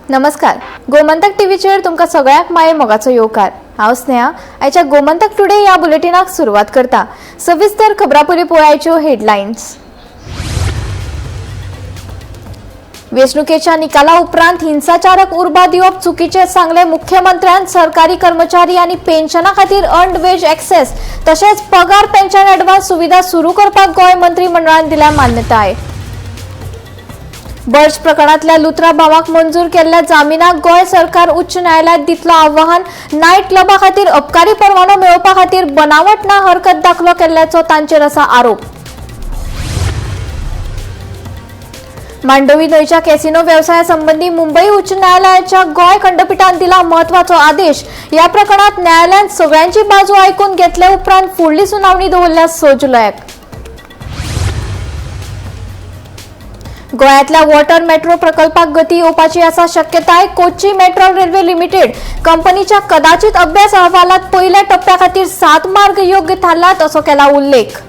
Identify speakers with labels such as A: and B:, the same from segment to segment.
A: नमस्कार, गोमंतक टीव्हीचेर तुमकां सगळ्यांक माये मोगाचो येवकार. हांव स्नेहा. आयच्या गोमंतक टुडे ह्या बुलेटिनाक सुरवात करता. सविस्तर खबरां पयलीं पळयाच्यो हेडलायन्स. वेंचणुकेच्या निकाला उपरांत हिंसाचारक उर्बा दिवप चुकीचें सांगलें मुख्यमंत्र्यान. सरकारी कर्मचारी आनी पेन्शना खातीर अर्न्ड वेज एक्सेस तशेंच पगार पेन्शन ऍडव्हान्स सुविधा सुरू करपाक गोंय मंत्रिमंडळान दिल्या मान्यताय. बर्च प्रकरणांतल्या लुत्रा भावाक मंजूर केल्ल्या जामिनाक गोंय सरकार उच्च न्यायालयात दितलो आव्हान. नायट क्लबा खातीर अबकारी परवानो मेळोवपा खातीर बनावट ना हरकत दाखलो केल्ल्याचो तांचेर आसा आरोप. मांडवी न्हंयच्या कॅसिनो वेवसाया संबंदी मुंबई उच्च न्यायालयाच्या गोंय खंडपिठान दिला म्हत्वाचो आदेश. ह्या प्रकरणात न्यायालयान सगळ्यांची बाजू आयकून घेतले उपरांत फुडली सुनावणी दवरल्या 6 जुलयाक. गोंयांतल्या वॉटर मेट्रो प्रकल्पाक गती येवपाची आसा शक्यताय. कोच्ची मेट्रो रेल्वे लिमिटेड कंपनीच्या कदाचित अभ्यास अहवालात पयल्या टप्प्या खातीर 7 मार्ग योग्य थारलात असो केला उल्लेख.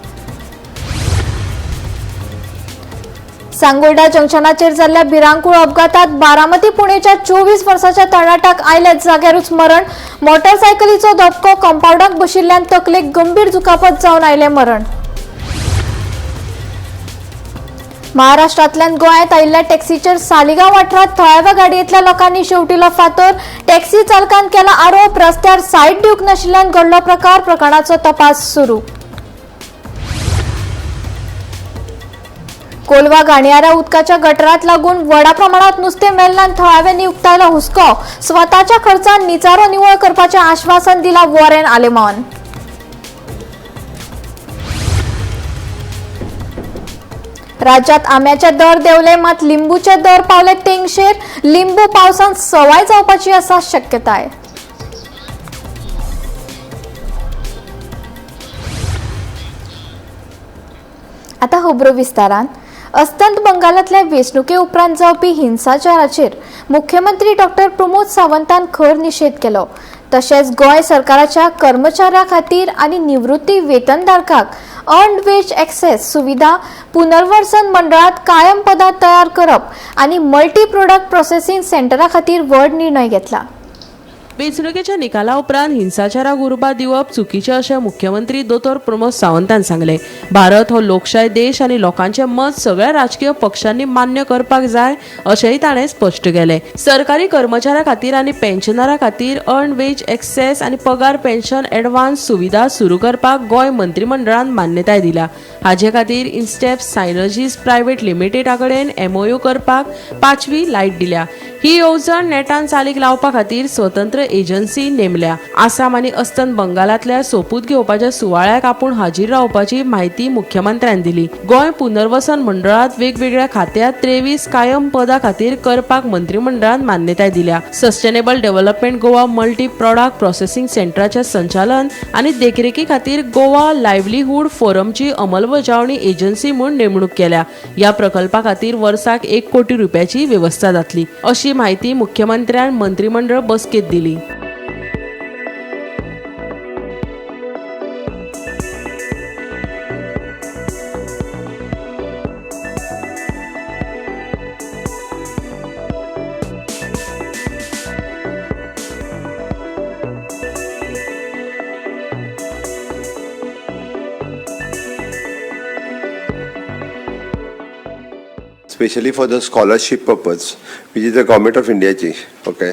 A: सांगोल्डा जंक्शनाचेर जाल्ल्या भिरांकूळ अपघातात बारामती पुणेच्या 24 वर्साच्या तरणाट्याक आयल्या जाग्यारूच मरण. मोटरसायकलीचो धपको कंपावंडाक बशिल्ल्यान तकलेक गंभीर दुखापत जावन आयलें मरण. महाराष्ट्रांतल्यान गोंयांत आयिल्ल्या टॅक्सीचेर सालिगांव वाठारांत थळाव्या गाडयेंतल्या लोकांनी शेवटिलो फातर. टॅक्सी चालकान केला आरोप. रस्त्यार सायड दिवंक नाशिल्ल्यान घडलो प्रकार. प्रकरणाचो तपास सुरू. कोलवा घाणयाऱ्या उदकाच्या गटरात लागून व्हडा प्रमाणात नुस्तें मेल्ल्यान थळाव्यांनी उक्तायला हुस्को. स्वताच्या खर्चान निचारो निवळ करपाचें आश्वासन दिला वॉरेन आलेमान. राज्यात आंब्याचे दर देंवले मात लिंबूचे दर पावले तेंगशेर. लिंबू पावसान सवाय जावपाची आसा शक्यताय. आता खबरो विस्तारान. अस्तंत बंगालांतल्या वेंचणुके उपरांत जावपी हिंसाचाराचेर मुख्यमंत्री डॉक्टर प्रमोद सावंतान खर निशेध केलो. तशेंच गोंय सरकाराच्या कर्मचाऱ्यां खातीर आनी निवृत्ती वेतनधारकांक अर्न्ड वेज एक्सेस सुविधा पुनर्वसन मंडळांत कायम पदां तयार करप आनी मल्टी प्रोडक्ट प्रोसेसिंग सेंटरा खातीर व्हड निर्णय घेतला.
B: वेंचणुकेच्या निकाला उपरांत हिंसाचाराक उर्बा दिवप चुकीचें अशें मुख्यमंत्री दोतोर प्रमोद सावंतान सांगलें. भारत हो लोकशाय देश आनी लोकांचें मत सगळ्या राजकीय पक्षांनी मान्य करपाक जाय अशेंय ताणें स्पश्ट केलें. सरकारी कर्मचाऱ्यां खातीर आनी पेन्शनरां खातीर अर्न वेज एक्सेस आनी पगार पेन्शन एडवान्स सुविधा सुरू करपाक गोंय मंत्रिमंडळान मान्यताय दिल्या. हाजे खातीर इन्स्टेप सायनर्जीस प्रायव्हेट लिमिटेडा कडेन एमओयू करपाक 5वी लायट दिल्या. ही येवजण नेटान चालीक लावपा खातीर स्वतंत्र एजन्सी नेमल्या. आसाम आनी अस्तंत बंगालांतल्या सोपूत घेवपाच्या सुवाळ्याक आपूण हाजीर रावपाची म्हायती मुख्यमंत्र्यान दिली. गोंय पुनर्वसन मंडळात वेगवेगळ्या खात्यात 23 कायम पदां खातीर करपाक मंत्रिमंडळान मान्यताय दिल्या. Sustainable development Goa multi product processing सेंटराचे संचालन आनी देखरेखी खातीर गोवा लायव्हलीहूड फोरमची अंमलबजावणी एजन्सी म्हूण नेमणूक केल्या. ह्या प्रकल्पा खातीर वर्साक 1 कोटी रुपयाची वेवस्था जातली अशी माहिती मुख्यमंत्र्यान मंत्रिमंडळ बसकेत दिली.
C: Specially for the scholarship purpose, which is the government of इंडियाची. ओके,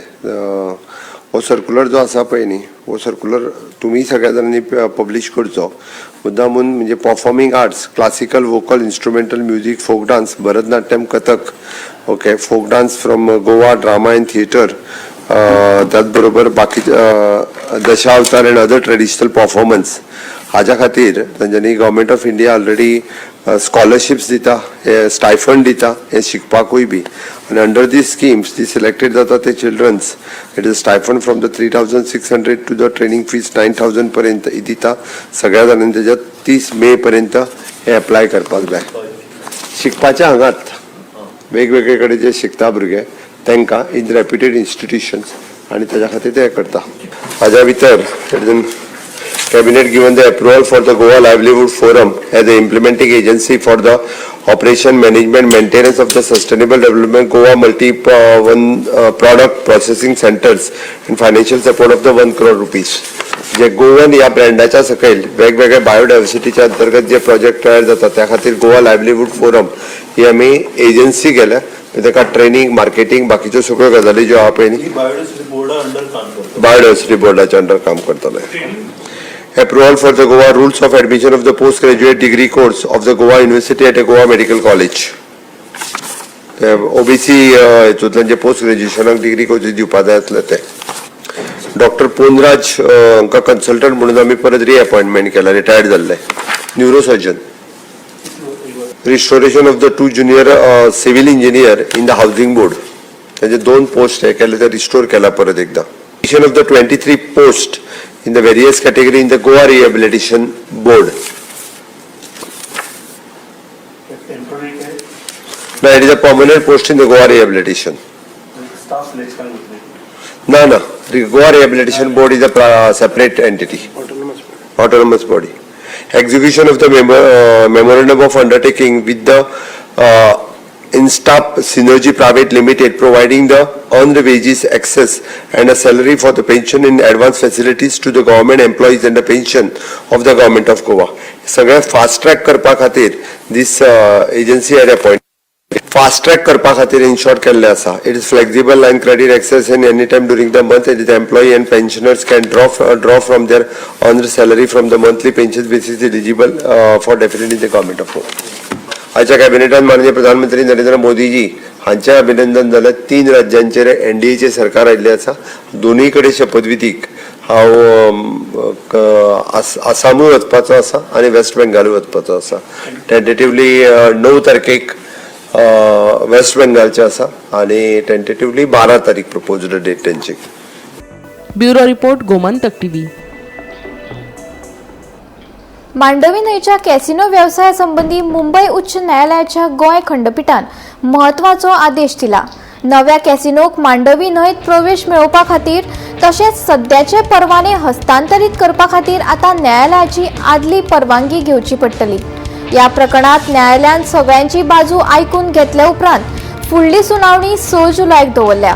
C: हो सर्कुलर जो आसा पळय न्ही, हो सर्कुलर तुमी सगळ्या जाणांनी पब्लीश करचो मुद्दामून. म्हणजे performing arts, classical, vocal, instrumental music, folk dance, Bharatanatyam, Kathak, okay, folk dance from Goa, drama and theatre, त्याच बरोबर बाकीचे Dashavatar and other traditional performance. हाज्या खातीर तांच्यांनी government of India already scholarships दिता, हे स्टायफंड दिता हे शिकपाकूय बी. आनी अंडर दी स्किम्स ती सिलेक्टेड जाता ते childrens, it is stipend from the 3600 to the training fees 9000 पर्यंत दिता. सगळ्या जाणांनी तेज्यात 30 मे पर्यंत हे एप्लाय करपाक जाय. शिकपाच्या हांगात वेगवेगळे कडेन जे शिकता भुरगे तांकां इन रेप्युटेड इन्स्टिट्युशन्स आनी ताज्या खातीर ते करता. हाज्या भितर Cabinet given the approval for the Goa Livelihood Forum as the implementing agency for the operation, management, maintenance of the sustainable development Goa multi one product processing centres and financial support of the ₹1 crore. J Goan ह्या ब्रँडाच्या सकयल वेगवेगळ्या बायोडायवर्सिटीच्या अंतर्गत जे project तयार जातात त्या खातीर Goa livelihood forum ही आमी agency केल्या. ताका ट्रेनिंग, मार्केटिंग, बाकीच्यो सगळ्यो गजाली ज्यो आहा पळय न्ही,
D: बायोडायवर्सिटी बोर्डा अंडर काम करता.
C: बायोडायवर्सिटी बोर्डाच्या अंडर काम करतले. Approval for the Goa rules of admission of the postgraduate degree course of the Goa University at a Goa Medical College. OBC हेतूंतल्यान जे पोस्ट ग्रॅज्युएशनाक डिग्री कोर्स दिवपा जाय आसले ते. डॉक्टर पोनराज हांकां कन्सल्टंट म्हणून आमी परत रिअपॉयंटमेंट केला, रिटायर्ड जाल्ले neurosurgeon. Restoration of the two junior civil engineer in the housing board, तांचे दोन पोस्ट हे केले ते रिस्टोर केला परत एकदा. Of the 23 post in the various category in the Goa Rehabilitation Board.
D: Temporary काय?
C: No, it is a permanent post in the Goa Rehabilitation.
D: Staff selection घेतले?
C: No, no, the Goa Rehabilitation Board is a separate entity. Autonomous body. Execution of the memorandum of undertaking with the Instap Synergy Private Limited, providing the earned wages access and a salary for the pension in advance facilities to the government employees and the pension of the government of Goa. सगळें fast track करपा खातीर this agency had appoint, fast track करपा खातीर in short केल्लें आसा. It is flexible line credit access in any time during the month. It is employee and pensioners can draw from their earned salary from the monthly pension basis, eligible for definitely the government of Goa. आयच्या कॅबिनेटान माननीय प्रधानमंत्री नरेंद्र मोदीजी हांचें अभिनंदन जालें. तीन राज्यांचेर एनडीएचें सरकार आयिल्लें आसा. दोनूय कडेन शपथविधीक हांव आसामूय वचपाचो आसा आनी वेस्ट बेंगालूय वचपाचो आसा. टेंटेटिवली 9 तारखेक वेस्ट बेंगालचे आसा आनी टेंटेटिवली 12 तारीख प्रपोज्ड डेट तेंची.
B: Bureau report, Gomantak TV.
A: Mandovi न्हंयच्या कॅसिनो वेवसाया संबंदी मुंबय उच्च न्यायालयाच्या गोंय खंडपिठान म्हत्वाचो आदेश दिला. नव्या कॅसिनोक मांडवी न्हंयत प्रवेश मेळोवपा खातीर तशेंच सद्याचे परवाने हस्तांतरीत करपा खातीर आतां न्यायालयाची आदली परवानगी घेवची पडटली. ह्या प्रकरणात न्यायालयान सगळ्यांची बाजू आयकून घेतल्या उपरांत फुडली सुनावणी 6 जुलयाक दवरल्या.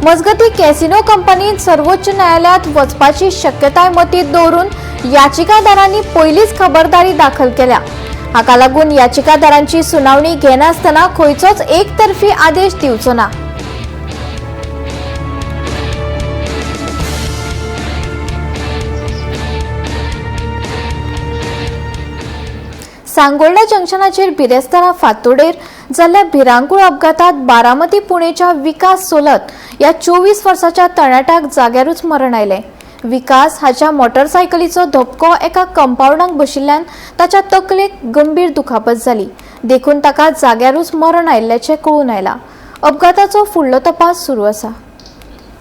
A: मजगतीं, कॅसिनो कंपनीन सर्वोच्च न्यायालयात वचपाची शक्यताय मतींत दवरून याचिकादारांनी पयलीच खबरदारी दाखल केल्या. हाका लागून याचिकादारांची सुनावणी घेनासतना खंयचोच एकतर्फी आदेश दिवचो ना. सांगोल्डा जंक्शनाचेर बिरेस्तारा फांतोडेर जाल्ल्या भिरांकूळ अपघातात बारामती पुणेच्या विकास सोलत ह्या 24 वर्साच्या तरणाट्याक जाग्यारूच मरण आयलें. विकास हाच्या मोटरसायकलीचो धपको एका कंपावंडाक बशिल्ल्यान ताच्या तकलेक गंभीर दुखापत जाली, देखून ताका जाग्यारूच मरण आयिल्ल्याचें कळून आयलां. अपघाताचो फुडलो तपास सुरू आसा.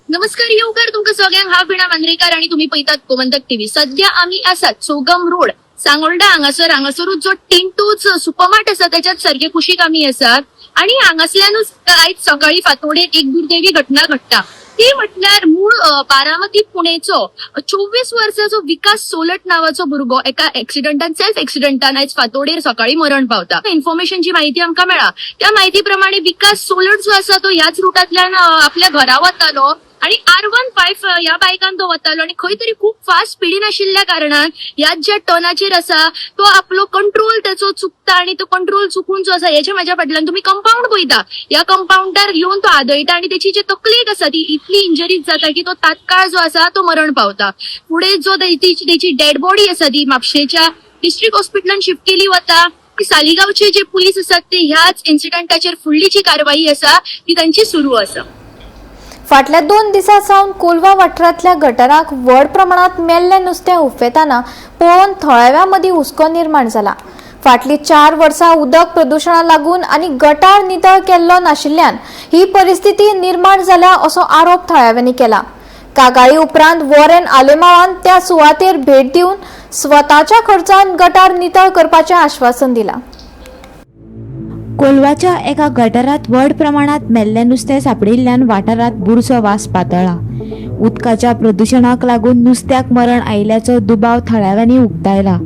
E: नमस्कार, येवकार तुमकां सगळ्यांक. हांव वीणा मांद्रेकार आणि तुम्ही पळयतात गोमंतक टीव्ही. सध्या आमी आसात सोगम रोड, सांगोल्डा हांगासर. हांगासरूच जो टिंटूज सुपरमार्ट आसा त्याच्यात सारखे कुशीक आमी आसात आणि हांगासल्यानूच आयज सकाळी फांतोडेर एक दुर्दैवी घटना घडटा. ती म्हटल्यार मूळ बारामती पुणेचो 24 वर्साचो विकास सोलट नावाचो भुरगो एका एक्सिडंटान, सेल्फ एक्सिडंटान आयज फांतोडेर सकाळी मरण पावता. इन्फॉर्मेशन जी माहिती आमकां मेळ्ळा त्या माहिती प्रमाणे विकास सोलट जो आसा तो ह्याच रुटांतल्यान आपल्या घरा वतालो आणि R15 ह्या बायकान तो वतालो आणि खंय तरी खूप फास्ट स्पिडीन आशिल्ल्या कारणान ह्याच ज्या टर्नाचेर आसा तो आपलो कंट्रोल त्याचो चुकता आणि तो कंट्रोल चुकून जो आसा हेच्या म्हाज्या फाटल्यान तुम्ही कंपाऊंड पळयता, ह्या कंपाऊंडार येवन तो आदळटा आणि त्याची जी तकलेक आसा ती इतली इंजरीज जाता की तो तात्काळ जो आसा तो मरण पावता. फुडें जो तेची डेड बॉडी आसा ती म्हापशेच्या डिस्ट्रिक्ट हॉस्पिटलान शिफ्ट केली वता. सालिगांवचे जे पुलीस आसात ते ह्याच इन्सिडंटाचेर फुडली जी कारवाई आसा ती तांची सुरू आसा.
A: फाटल्या 2 दिसां सावन कोलवा वाठारांतल्या गटाराक व्हड प्रमाणांत मेल्लें नुस्तें उफेतना पळोवन थळाव्यां मदीं हुस्को निर्माण जाला. फाटलीं 4 वर्सां उदक प्रदुशणाक लागून आनी गटार नितळ केल्लो नाशिल्ल्यान ही परिस्थिती निर्माण जाल्या असो आरोप थळाव्यांनी केला. कागाळी उपरांत वॉरेन आलेमावान त्या सुवातेर भेट दिवन स्वताच्या खर्चान गटार नितळ करपाचें आश्वासन दिलां.
F: कोलवाच्या एका गटारात व्हड प्रमाणात मेल्लें नुस्तें सांपडिल्ल्यान वाठारांत बुरसो वास पातळ्ळा. उदकाच्या प्रदुशणाक लागून नुस्त्याक मरण आयिल्ल्याचो दुबाव थळाव्यांनी उक्तायला.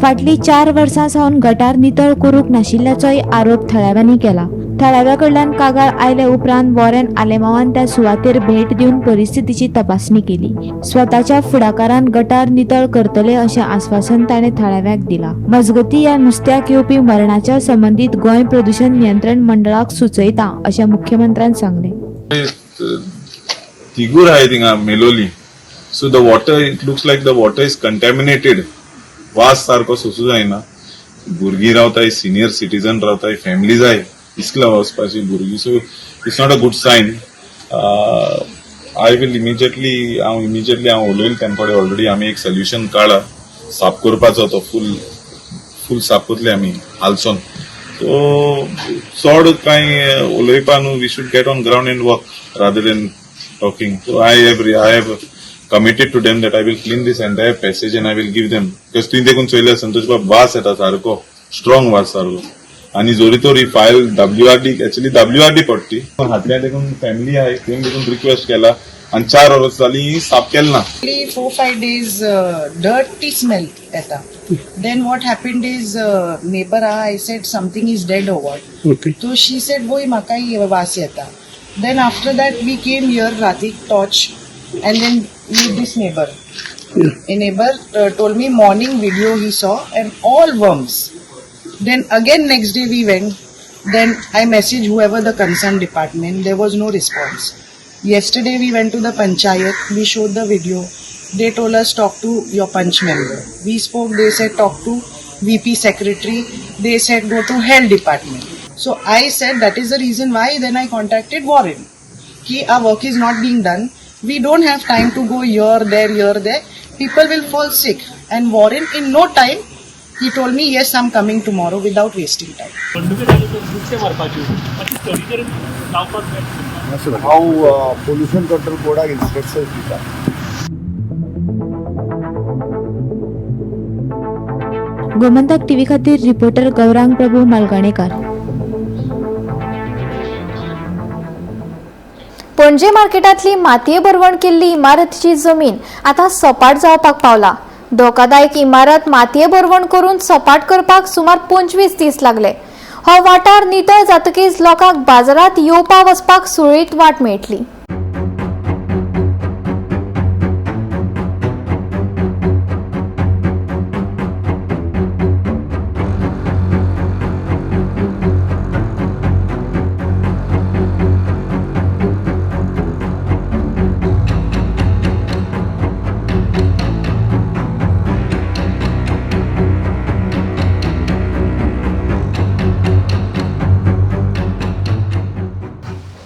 F: फाटलीं 4 वर्सां सावन गटार नितळ करूंक नाशिल्ल्याचोय आरोप थळाव्यांनी केला. थळाव्या कडल्यान कागाळ आयले उपरांत वॉरेन आलेमांवान त्या सुवातेर भेट दिवन परिस्थितीची तपासणी केली. स्वताच्या फुडाकारान गटार नितळ करतले अशें आस्वासन ताणें थळाव्यांक दिलां. मजगतीं, ह्या नुस्त्याक येवपी मरणाच्या संबंदीत गोंय प्रदुशण नियंत्रण मंडळाक सुचयता अशें मुख्यमंत्र्यान सांगलें.
G: थिगूर आहे थिंगा मेलोली, so the water, it looks like the water is contaminated. वास सारको सोसूं जायना. भुरगीं रावताय, सिनियर सिटीजन रावताय, फॅमिली जाय इस्कला वचपाची भुरगीं, so it's not a good sign. I will immediately, हांव इमिजिएटली हांव उलयलें तेम कडेन. ऑलरेडी आमी एक सोल्युशन काडला साफ करपाचो. तो फूल फूल साफ करतले आमी हालसोन. सो चड कांय उलोवपा न्हू, we should get on ground and work rather than talking. So I have committed to them that I will clean this entire passage and I will give them, because तुवें देखून चोयल्यार संतोष बाब, वास येता सारको, स्ट्रॉंग वास सारको. आनी जोरी तर ही file WRD, actually WRD पडटी हातल्या देखून फॅमिली आहे तुवें देखून रिक्वेस्ट केला आनी 4 वर्स जाली साफ केलें ना.
H: 4-5 days dirty smell येता. Then what happened is, neighbor, I said something is dead or what. So she said वय, म्हाकाय वास येता. Then after that we came here रातीक torch and then meet this neighbor. A neighbor told me morning video he saw and all worms. Then again next day we went. Then I messaged whoever the concerned department. There was no response. Yesterday we went to the panchayat. We showed the video. They told us talk to your panch member. We spoke. They said talk to VP secretary. They said go to health department. So I said that is the reason why then I contacted Warren. कि our work is not being done. We don't have time to go here, there, here, there. People will fall sick. And Warren, in no time, he told me, yes, I'm coming tomorrow without wasting time.
D: घडणुके जाले तर नुस्तें मारपाच्यो मातशी study करून लावपाक जाय.
I: हांव pollution control बोर्डाक instructions दिता.
F: गोमंतक टीव्ही खातीर रिपोर्टर गौरांग प्रभू मालगाणेकार.
A: पणजे मार्केटांतली मातये भरवण केल्ली इमारतीची जमीन आतां सपाट जावपाक पावला. धोकादायक इमारत मातये भरवण करून सपाट करपाक सुमार 25 दीस लागले. हो वाठार नितळ जातकीच लोकांक बाजारात येवपा वचपाक सुरळीत वाट मेळटली.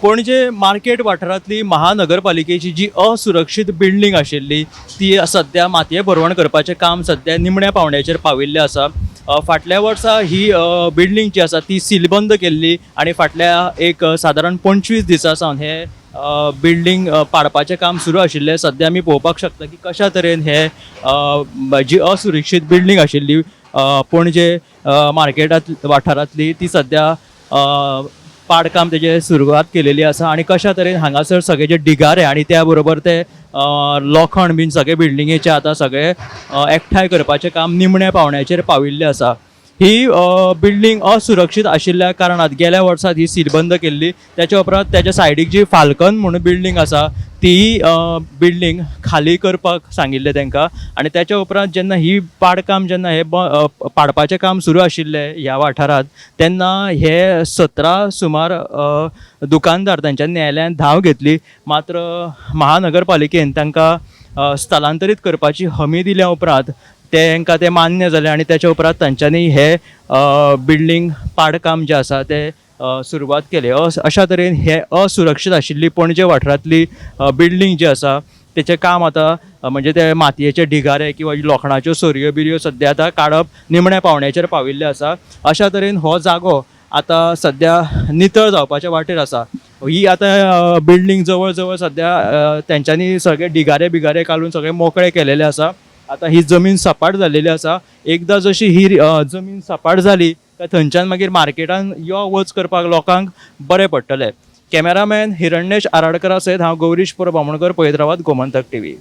J: पणजे मार्केट वाठारांतली महानगरपालिकेची जी असुरक्षीत बिल्डींग आशिल्ली ती सद्या मातये भरवण करपाचें काम सद्या निमण्या पावंड्याचेर पाविल्लें आसा. फाटल्या वर्सा ही बिल्डींग जी आसा ती सीलबंद केल्ली आनी फाटल्या एक सादारण 25 दिसां सावन हे बिल्डींग पाडपाचें काम सुरू आशिल्लें. सद्या आमी पळोवपाक शकता की कशा तरेन हे जी असुरक्षीत बिल्डींग आशिल्ली पणजे मार्केटांत वाठारांतली ती सद्या पाडकाम तेजें सुरवात केलेली आसा आनी कशा तरेन हांगासर सगळे जे ढिगारे आनी त्या बरोबर ते लोखण बीन सगळे बिल्डिंगेचे आतां सगळे एकठांय करपाचें काम निमण्या पावंड्याचेर पाविल्लें आसा. ही बिल्डींग असुरक्षीत आशिल्ल्या कारणान गेल्या वर्सा ही सीलबंद केल्ली. त्याच्या उपरांत त्याच्या सायडीक जी फाल्कन म्हणून बिल्डींग आसा ती बिल्डींग खाली करपाक सांगिल्लें तांकां आनी त्याच्या उपरांत जेन्ना ही पाडकाम जेन्ना हे पाडपाचें काम सुरू आशिल्लें ह्या वाठारांत तेन्ना हे 17 सुमार दुकानदार तांच्या न्यायालयान धांव घेतली. मात्र महानगरपालिकेन तांकां स्थलांतरीत करपाची हमी दिल्या उपरांत तांकां तें मान्य जालें आनी त्याच्या उपरांत तांच्यांनी हे बिल्डींग पाडकाम जें आसा तें सुरवात केली. अशा तरेन हे असुरक्षीत आशिल्ली पणजे वाठारांतली बिल्डींग जी आसा तेचें काम आतां म्हणजे ते मातयेचे ढिगारे किंवा लोखणाच्यो सरयो बिरयो सद्या आतां काडप निमण्या पावंड्याचेर पाविल्लें आसा. अशा तरेन हो जागो आतां सद्या नितळ जावपाच्या वाटेर आसा. ही आतां बिल्डींग जवळ जवळ सद्या तेंच्यांनी सगळे ढिगारे बिगारे काडून सगळे मोकळे केलेले आसा. आतां ही जमीन सपाट जाल्लेली आसा. एकदां जशी ही जमीन सपाट जाली काय थंयच्यान मागीर मार्केटान यो वच करपाक लोकांक बरें पडटलें. कॅमेरामॅन हिरण्येश आराडकरा सयत हांव गौरीश परब आमोणकर, पळयत रावात गोमंतक टीव्ही.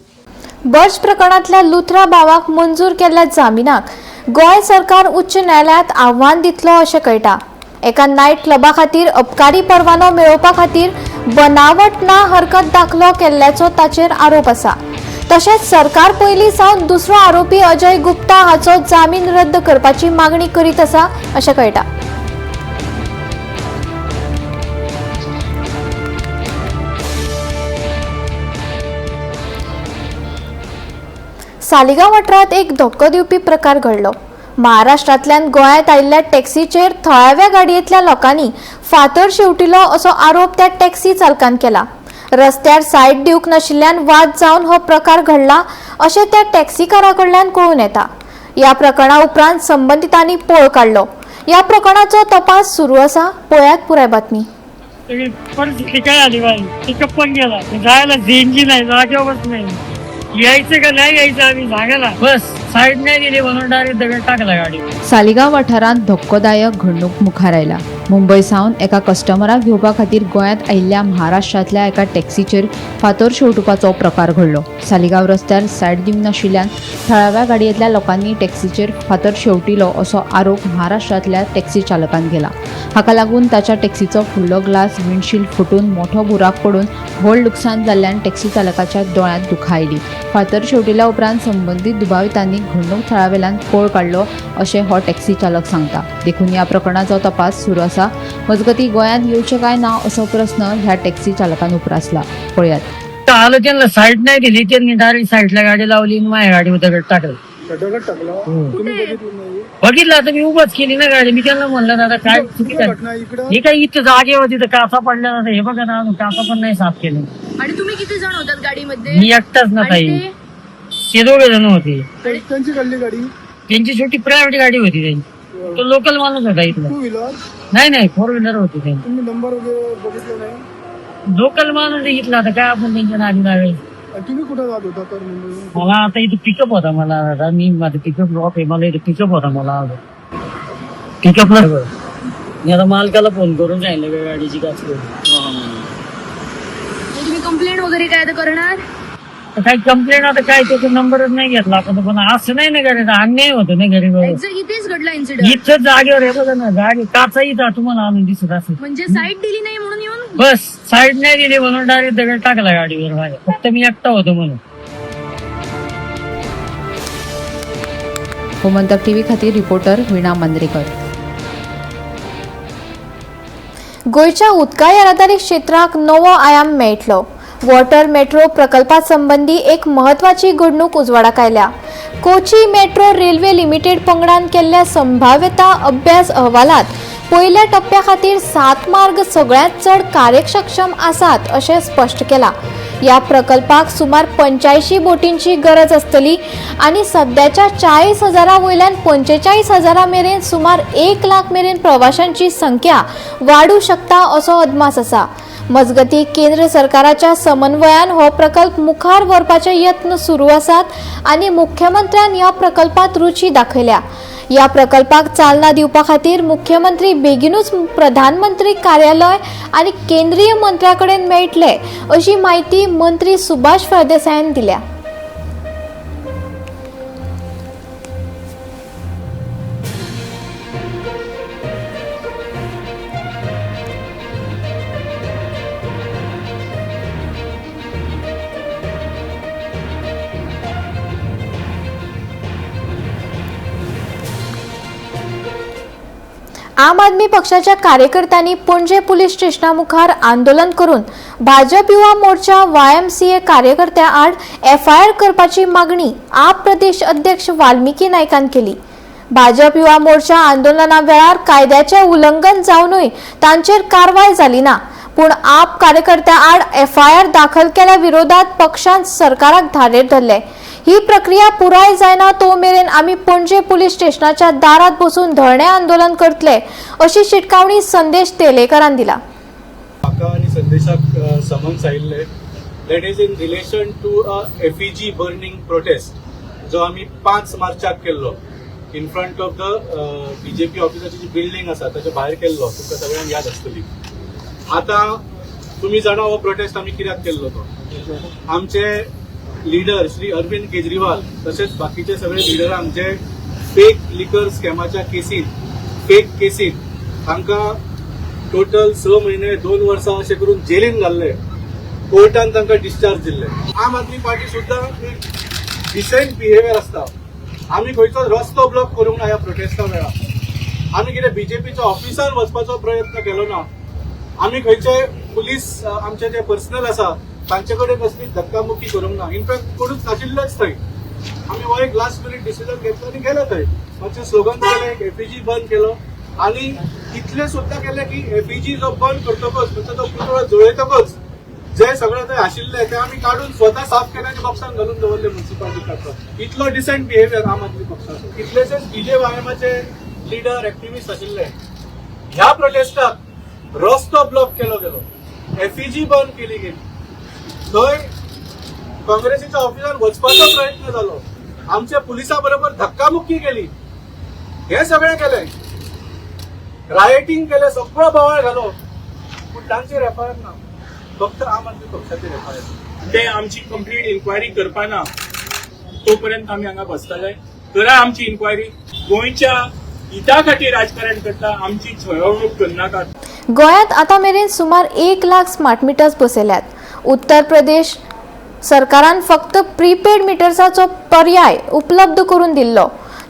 A: बर्च प्रकरणांतल्या लुथरा भावाक मंजूर केल्ल्या जामिनाक गोंय सरकार उच्च न्यायालयांत आव्हान दितलो अशें कळटा. एका नायट क्लबा खातीर अबकारी परवानो मेळोवपा खातीर बनावट ना हरकत दाखलो केल्ल्याचो ताचेर आरोप आसा. तशेंच सरकार पयलीं सावन दुसरो आरोपी अजय गुप्ता हाचो जामीन रद्द करपाची मागणी करीत आसा अशें कळटा. सालिगांव वाठारांत एक धक्को दिवपी प्रकार घडलो. महाराष्ट्रांतल्यान गोंयांत आयिल्ल्या टॅक्सीचेर थळाव्या गाडयेंतल्या लोकांनी फातर शेवटिलो असो आरोप त्या टॅक्सी चालकान केला. रस्त्यार सायड दिवंक नाशिल्ल्यान वाद जावन हो प्रकार घडला अशें त्या टॅक्सीकारा कडल्यान कळून येता. ह्या प्रकरणा उपरांत संबंदितांनी पळ काडलो. ह्या प्रकरणाचो तपास सुरू आसा. पळयात पुराय बातमी.
D: परिस्थिती काय आली बाई, पिकअप पण गेला, जायला सीएनजी नाही, जागेवरच नाही, यायचं का नाही यायचं आम्ही सांगायला, बस साईड नाही दिली म्हणून डायरेक्ट दगड टाकला गाडी.
F: सालिगांव वाठारांत धक्कोदायक घडणूक मुखार आयला. मुंबय सावन एका कस्टमराक घेवपा खातीर गोंयांत आयिल्ल्या महाराष्ट्रांतल्या एका टॅक्सीचेर फातर शेवटुपाचो प्रकार घडलो. सालिगांव रस्त्यार सायड दिवंक नाशिल्ल्यान थळाव्या गाडयेंतल्या लोकांनी टॅक्सीचेर फातर शेवटिलो असो आरोप महाराष्ट्रांतल्या टॅक्सी चालकान केला. हाका लागून ताच्या टॅक्सीचो फुडलो ग्लास विंडशील्ड फुटून मोठो बुराक पडून व्हड लुकसाण जाल्ल्यान टॅक्सी चालकाच्या दोळ्यांत दुखां आयली. फातर शेवटिल्या उपरांत संबंदीत दुबावितांनी घडणूक थळावेल्यान पळ काडलो अशें हो टॅक्सी चालक सांगता. देखून ह्या प्रकरणाचो तपास सुरू आसा. मजगतीं गोंयांत येवचें काय ना असो प्रस्न ह्या टॅक्सी चालकान उप्रासला. पळयात.
D: आलो त्यांना साईड नाही दिली, त्यांनी डायरेक्ट साईडला गाडी लावली आणि माझ्या गाडीवर दगड टाकलं.
I: दगड टाकला? तुम्ही बघितलं नाही?
D: बघितलं आता मी उभाच केली ना गाडी. मी त्यांना म्हणलं दादा काय चुकीचं
I: घटना इकडं
D: हे काय इथं जागेवर तिथं काचा पडल्या ना, हे बघा ना अजून काचा पण नाही साफ केलं.
E: आणि तुम्ही किती जण होतात गाडीमध्ये?
D: मी एकटाच ना ताई, ते दोघे जण होते.
I: त्यांची काढली गाडी?
D: त्यांची छोटी प्रायव्हेट गाडी होती त्यांची, तो लोकल माणूस होता इथला.
I: Two wheeler?
D: नाही नाही, फोर व्हीलर होती त्यांची.
I: तुम्ही नंबर वगैरे बघितलं नाही?
D: लोकल माणूस इथला, आता काय आपण त्यांच्या नादी लागायचं.
I: तुम्ही कुठं जात होता तर मुंबईहून?
D: मला आता इथं पिकअप होता, मला आता मी माझं पिकअप ड्रॉप आहे, मला इथं पिकअप होता, मला पिकअपला मी आता मालकाला फोन करून सांगितलं का गाडीची काच करून.
E: तुम्ही कंप्लेंट वगैरे काय आता करणार?
D: तर काही कंप्लेंट आता काय त्याचा नंबरच नाही घेतला आपण, पण असं नाही ना करायचं, अन्याय होतो ना गरीबावर.
E: एक्झॅक्ट इथेच घडला इन्सिडेंट.
D: इथं जागेवर आहे बघा ना, जागे काचा इथं तुम्हाला आणून दिसत असेल.
E: म्हणजे साईड दिली नाही म्हणून येऊन
D: बस साईड नाही दिली म्हणून डायरेक्ट दगड टाकला गाडीवर माझ्या, फक्त मी एकटा होतो म्हणून.
F: गोमंतक टीव्ही खातीर रिपोर्टर वीणा मांद्रेकर.
A: गोंयच्या उदका येरादारी क्षेत्राक नवो आयाम मेळटलो. वॉटर मेट्रो प्रकल्पा संबंदी एक म्हत्वाची घडणूक उजवाडाक आयल्या. कोची मेट्रो रेल्वे लिमिटेड पंगडान केल्ल्या संभाव्यता अभ्यास अहवालात पयल्या टप्प्या खातीर 7 मार्ग सगळ्यांत चड कार्यक्षम आसात अशें स्पश्ट केलां. ह्या प्रकल्पाक सुमार 85 बोटींची गरज आसतली आनी सद्याच्या 40,000 वयल्यान 45,000 मेरेन सुमार 1 लाख मेरेन प्रवाशांची संख्या वाडूं शकता असो अदमास आसा. मजगतीं केंद्र सरकाराच्या समन्वयान हो प्रकल्प मुखार व्हरपाचे यत्न सुरू आसात आनी मुख्यमंत्र्यान ह्या प्रकल्पात रुची दाखयल्या. ह्या प्रकल्पाक चालना दिवपा खातीर मुख्यमंत्री बेगीनूच प्रधानमंत्री कार्यालय आनी केंद्रीय मंत्र्या कडेन मेळटले अशी म्हायती मंत्री सुभाष फळदेसायान दिल्या. आम आदमी पक्षाच्या कार्यकर्त्यांनी पणजे पुलीस स्टेशना मुखार आंदोलन करून भाजप युवा मोर्चा YMCA कार्यकर्त्यां आड FIR करपाची मागणी आप प्रदेश अध्यक्ष वाल्मिकी नायकान केली. भाजप युवा मोर्चा आंदोलना वेळार कायद्याचे उल्लंघन जावनूय तांचेर कारवाय जाली ना, पूण आप कार्यकर्त्यां आड FIR दाखल केल्या विरोधात पक्षान सरकाराक धारेर धरले. ही प्रक्रिया पुराय जायना तो मेरेन आमी पणजे पुलीस स्टेशनाच्या दारात बसून धरणे आंदोलन करतले अशी शिटकावणी संदेश तेलेकरान दिला.
K: म्हाका आनी संदेशाक समन्स आयिल्ले that is in relation to a effigy burning protest जो आमी 5 मार्चाक केल्लो in front of the BJP ऑफिसाची ji building आसा ताच्या भायर केल्लो, तुमकां सगळ्यांक याद आसतली. आतां तुमी जाणा हो प्रोटेस्ट आमी कित्याक केल्लो तो. आमचे लिडर श्री अरविंद केजरीवाल तशेंच बाकीचे सगळे लिडरांक जे फेक लिकर स्कॅमाच्या केसीन, फेक केसीन तांकां टोटल 6 म्हयने 2 वर्सां अशें करून जेलीन घाल्ले, कोर्टान तांकां डिस्चार्ज दिल्ले. आम आदमी पार्टी सुद्दां एक डिसेंट बिहेवियर आसता. आमी खंयचो रस्तो ब्लॉक करूंक ना ह्या प्रोटेस्टा वेळार. आमी कितें बीजेपीच्या ऑफिसान वचपाचो प्रयत्न केलो ना. आमी खंयचे पुलीस आमचे जे पर्सनल आसा तांचे कडेन कसली धक्कामुक्की करूंक ना. इनफॅक्ट कोणूच नाशिल्लेच थंय. आमी हो एक लास्ट मिनीट डिसिजन घेतलो आनी गेले थंय. मातशे स्लोगन केले, एक एफीजी बंद केलो आनी इतले सुद्दां केले की एफीजी जो बंद करतकच, म्हणजे तो पुतळो जळयतकच जे सगळे थंय आशिल्ले ते आमी काडून स्वता साफ केले आनी बॉक्सान घालून दवरले म्युन्सिपालिटी काडपाक. इतलो डिसेंट बिहेवियर आम आदमी पक्षाचो. कितलेशेच बीजेवायएमाचे लिडर एक्टिविस्ट आशिल्ले. ह्या प्रोटेस्टाक रस्तो ब्लॉक केलो गेलो, एफीजी बंद केली गेली, थंय काँग्रेसीच्या ऑफिसान वचपाचो प्रयत्न जालो, आमच्या पुलिसां बरोबर धक्कामुक्की केली, हे सगळें केलें, रायटिंग केलें, सगळो बोवाळ घालो, पूण तांचेर एफआयआर ना, फक्त आम आदमी पक्षाचेर एफआयआर.
L: ते आमची कंप्लीट इन्क्वायरी करपाना तोपर्यंत आमी हांगा बसतले. करा आमची इन्क्वायरी. गोंयच्या हिता खातीर राजकारण करता, आमची छळवणूक करनाकात.
A: गोंयांत आतां मेरेन सुमार 1 लाख स्मार्ट मिटर्स बसयल्यात. उत्तर प्रदेश सरकारान फक्त प्रीपेड मिटर्साचो पर्याय उपलब्ध करून दिल्लो,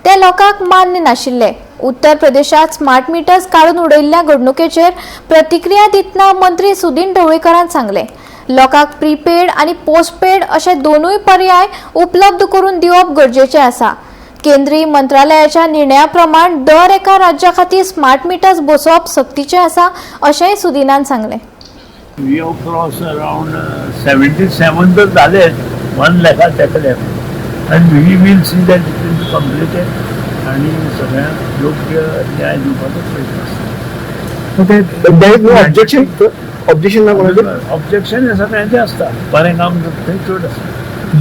A: ते लोकांक मान्य नाशिल्ले. उत्तर प्रदेशात स्मार्ट मिटर्स काडून उडयल्ल्या घडणुकेचेर प्रतिक्रिया दितना मंत्री सुदिन ढवळीकरान सांगले, लोकांक प्रीपेड आनी पोस्टपेड अशे दोनूय पर्याय उपलब्ध करून दिवप गरजेचें आसा. केंद्रीय मंत्रालयाच्या निर्णया प्रमाण दर एका राज्या खातीर स्मार्ट मिटर्स बसोवप सक्तीचें आसा, अशेंय सुदिनान सांगलें.
M: We have cross around 77 तर झाले, 1 लाखा तेकले, आनी we will see that it will be completed आनी सगळ्यांक योग्य न्याय दिवपाचो प्रयत्न आसता.
I: ऑब्जेक्शन ऑब्जेक्शन ना कोणाचें?
M: ऑब्जेक्शन हें सगळ्यांचें आसता, बरें काम करता थंय चड आसता.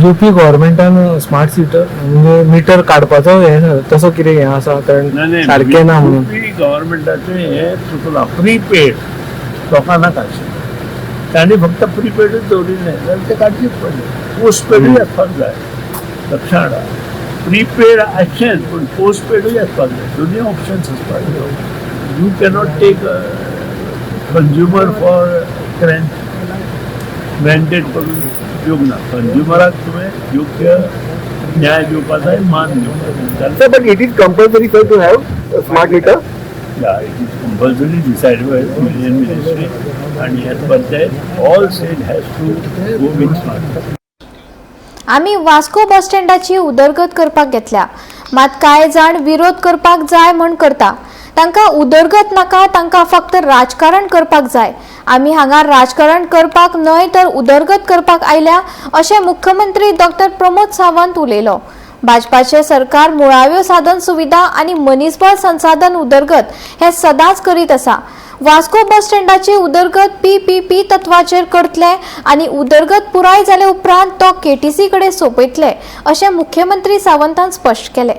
N: युपी गव्हर्मेंटान स्मार्ट सिटर म्हणजे मिटर काडपाचो हें तसो कितें हें आसा, कारण सारकें ना म्हणून
M: युपी गव्हर्मेंटाचें हें चुकलां. प्रीपेड लोकां नाका आशिल्लें, तांणी फक्त प्रीपेडूच दवरिल्लें जाल्यार तें काडचेच पडलें. पोस्टपेडूय आसपाक जाय, लक्षात हाडा. प्रीपेड आसचेंच पूण पोस्टपेडूय आसपाक जाय, दोनूय ऑप्शन्स आसपाक जाय. You cannot take consumer for granted करून उपयोग ना. कंज्युमराक तुवें योग्य न्याय दिवपाक जाय, मान दिवपाक जाय.
I: Sir, but it is compulsory sir to have smart meter?
M: Yeah, it is compulsory decided by the Union Ministry and as per that all state has to go with smart meter.
A: आमी वास्को बस स्टँडाची उदरगत करपाक घेतल्या, मात कांय जाण विरोध करपाक जाय म्हूण करता. तांकां उदरगत नाका, तांकां फक्त राजकारण करपाक जाय. आमी हांगा राजकारण करपाक न्हय तर उदरगत करपाक आयल्या, अशें मुख्यमंत्री डॉक्टर प्रमोद सावंत उलयलो. भाजपाचे सरकार मुळाव्यो साधन सुविधा आनी मनीसबळ संसाधन उदरगत हे सदांच करीत आसा. वास्को बस स्टँडाची उदरगत पीपीपी तत्वाचेर करतले आनी उदरगत पुराय जाले उपरांत तो केटीसी कडेन सोंपयतले, अशें मुख्यमंत्री सावंतान स्पश्ट केलें.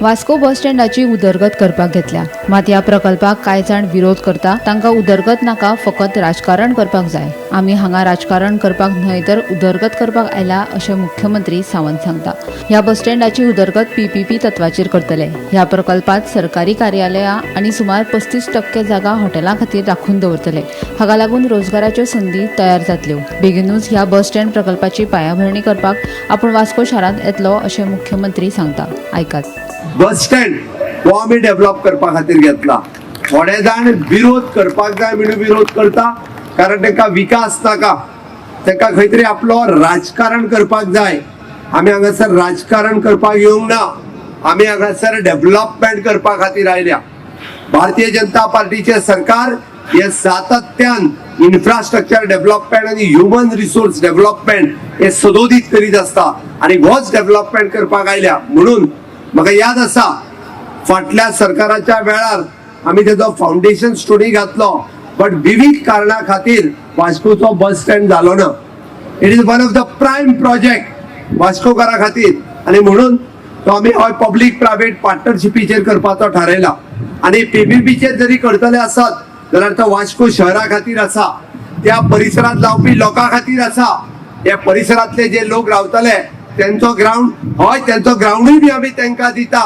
O: वास्को बस स्टँडाची उदरगत करपाक घेतल्या, मात ह्या प्रकल्पाक कांय जाण विरोध करता. तांकां उदरगत नाका, फकत राजकारण करपाक जाय. आमी हांगा राजकारण करपाक न्हय तर उदरगत करपाक आयला, अशें मुख्यमंत्री सावंत सांगता. ह्या बस स्टँडाची उदरगत पीपीपी तत्वाचेर करतले. ह्या प्रकल्पात सरकारी कार्यालयां आनी सुमार 35% जागा हॉटेलां खातीर राखून दवरतले. हाका लागून रोजगाराच्यो संदी तयार जातल्यो. बेगीनूच ह्या बस स्टँड प्रकल्पाची पायाभरणी करपाक आपूण वास्को शारांत येतलो, अशें मुख्यमंत्री सांगता. आयकात.
C: बस स्टँड हो आमी डेव्हलप करपा खातीर घेतला. थोडे जाण विरोध करपाक जाय म्हणून विरोध करता, कारण तांकां विकास नाका, तांकां खंय तरी आपलो राजकारण करपाक जाय. आमी हांगासर राजकारण करपाक येवंक ना, आमी हांगासर डेव्हलपमेंट करपा खातीर आयल्या. भारतीय जनता पार्टीचे सरकार हे सातत्यान इन्फ्रास्ट्रक्चर डेव्हलपमेंट आनी ह्युमन रिसोर्स डेव्हलपमेंट हे सदोदीत करीत आसता आनी होच डेव्हलपमेंट करपाक आयल्या. म्हणून म्हाका याद आसा, फाटल्या सरकाराच्या वेळार आमी तेजो फावंडेशन स्टोनी घातलो, बट विविध कारणा खातीर वास्कोचो बस स्टँड जालो ना. It is one of the prime project वास्कोकारा खातीर आनी म्हणून तो आमी हय पब्लीक प्रायवेट पार्टनरशिपीचेर करपाचो थारायला. आनी पीपीपीचेर जरी करतले आसत जाल्यार तो वास्को शहरा खातीर आसा. त्या परिसरात रावपी लोकां खातीर आसा. त्या परिसरांतले जे लोक रावतले तेंचो ग्रावंड हय तेंचो ग्रावंडूय बी आमी तेंकां दिता.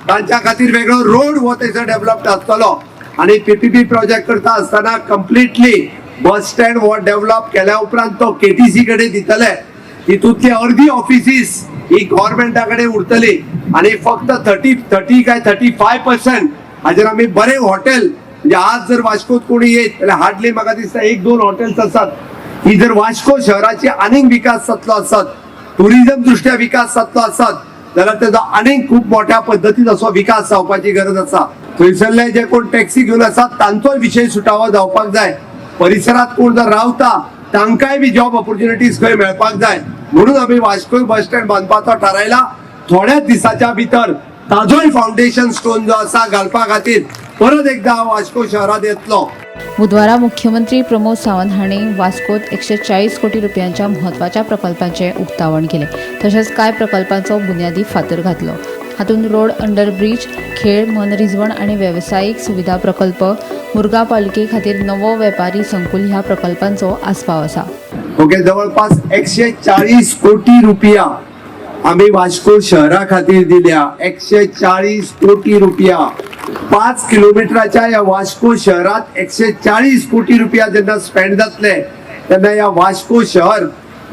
C: तांच्या खातीर वेगळो रोड हो थंयसर डेव्हलप्ड आसतलो. आनी पीपीपी प्रोजेक्ट करता आसतना कंप्लिटली बस स्टँड हो डेव्हलप केल्या उपरांत तो केटीसी कडेन दितले. तितूंतली अर्दी ऑफिसीस ही गव्हर्मेंटा कडेन उरतली आनी फक्त 30 काय 35% हाजेर आमी बरे हॉटेल, म्हणजे आज जर वास्कोत कोणी येत जाल्यार हार्डली म्हाका दिसता 1-2 हॉटेल्स आसात. ही जर वास्को शहराची आनीक विकास जातलो आसत, टुरिझम दृष्ट्या विकास जातलो आसत जाल्यार तेजो आनीक खूब मोठ्या पद्दतीन असो विकास जावपाची गरज आसा. थंयसरले जे कोण टॅक्सी घेवन आसात तांचोय विशय सुटावो जावपाक जाय. परिसरात कोण जर रावता तांकांय बी जॉब ऑपॉर्च्युनिटीज खंय मेळपाक जाय. म्हणून आमी वास्को बस स्टँड बांदपाचो थारायला. थोड्याच दिसाच्या भितर ताजोय फाउंडेशन स्टोन जो आसा घालपा खातीर परत एकदा वास्को शहरात येतलो.
O: बुधवारा मुख्यमंत्री प्रमोद सावंत हांणी वास्कोत 140 कोटी रुपयांच्या म्हत्वाच्या प्रकल्पांचें उक्तावण केलें. तशेंच कांय प्रकल्पांचो बुन्यादी फातर घातलो. हातूंत रोड अंडरब्रीज, खेळ, मनरिजवण आनी वेवसायीक सुविधा प्रकल्प, मुरगांव पालिके खातीर नवो वेपारी संकुल ह्या प्रकल्पांचो आस्पाव आसा.
C: ओके, जवळपास 140 कोटी रुपया आमी वास्को शहरा खातीर दिल्या. 140 कोटी रुपया 5 किलोमिटराच्या ह्या वास्को शहरात 140 कोटी रुपया जेन्ना स्पेंड जातले तेन्ना ह्या वास्को शहर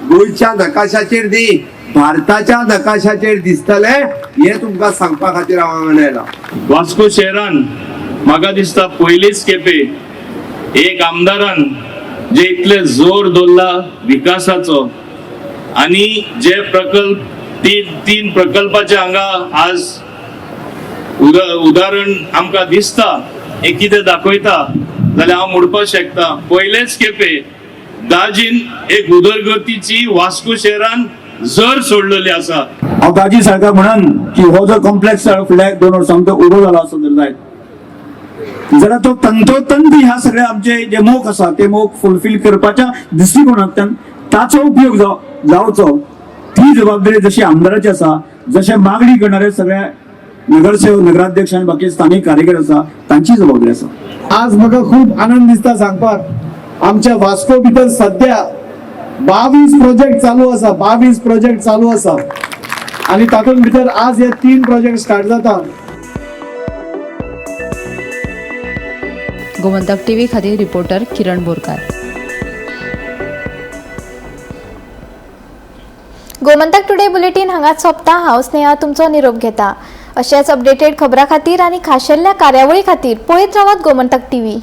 C: गोंयच्या नकाशाचेर न्ही भारताच्या नकाशाचेर दिसतले हे तुमकां सांगपा खातीर हांव हांगा आयला.
L: वास्को शहरान म्हाका दिसता पयलीच खेपे एक आमदारान जे इतले जोर दवरला विकासाचो आनी जे प्रकल्प तीन प्रकल्पाचे हांगा आज उदाहरण आमकां दिसता, हे कितें दाखयता जाल्यार हांव म्हणपाक शकता पयलेच खेपे दाजीन एक उदरगतीची वास्को शहरान जर सोडलेली आसा.
I: हांव दाजी सरकार म्हणन की हो जो कॉम्प्लेक्स फुडल्या 2 वर्सां तो उबो जाला आसत जर जायत जाल्यार तो तंतोतंत ह्या सगळ्या आमचे जे मोख आसा ते मोख फुलफील करपाच्या दृश्टिकोनांतल्यान ताचो उपयोग जावचो ती जबाबदारी जशी आमदाराची आसा, जशे मागणी करणारे सगळ्या नगरसेवक, नगराध्यक्ष आनी बाकी स्थानिक कार्यकर आसा तांची जबाबदारी आसा.
K: आज म्हाका खूब आनंद दिसता सांगपाक, आमच्या वास्को भितर सध्या 22 प्रोजेक्ट चालू आसा. 22 प्रोजेक्ट चालू आसा आनी तातूंत भितर आज हे 3 प्रोजेक्ट स्टार्ट जाता.
O: गोमंतक टीव्ही खातीर रिपोर्टर किरण बोरकार.
A: गोमंतक टुडे बुलेटीन हांगाच सोंपता. हांव स्नेहा तुमचो निरोप घेता. अशेच अपडेटेड खबरां खातीर आनी खाशेल्ल्या कार्यावळी खातीर पळयत रावात गोमंतक टीव्ही.